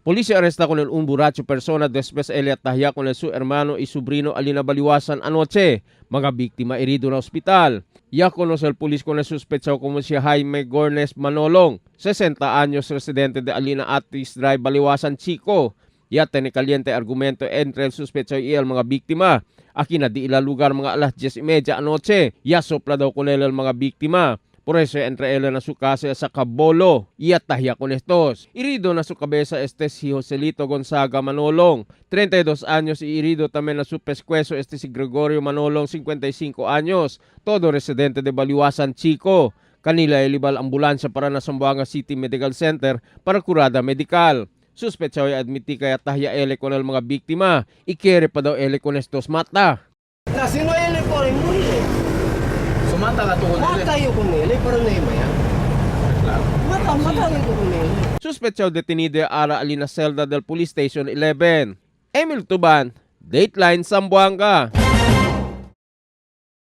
Policía arresta con el un borracho persona después él atahya con el su hermano y sobrino alina baliwasan anoche. Mga biktima herido na hospital. Ya conoce el pulis con el sospechado como si Jaime Gornes Manolong, 60 años, residente de Alina Atis Drive, Baliwasan Chico. Ya tiene caliente argumento entre el sospechoso y el mga biktima. Aquí na di ila lugar mga alas 10:30 anoche. Ya sopla daw con él el mga biktima. Por eso entre él na su casa sa Cabolo. Y atahya con estos. Herido na su cabeza este si Joselito Gonzaga Manolong, 32 años, y herido también na su pescuezo este si Gregorio Manolong, 55 años. Todo residente de Baliwasan Chico. Kanila ilibal ambulansya para na Zamboanga City Medical Center para kurada medical. Suspetsaw ay admiti kaya tahya ele con el mga biktima. Ikere pa daw ele con estos mata. Na sino ele por muere. Sumata ka to Mata yo con ele pero no maya. Mata mata yo con ele. Suspetsaw detenido ara alina celda del Police Station 11. Emil Tuban, Dateline Zamboanga.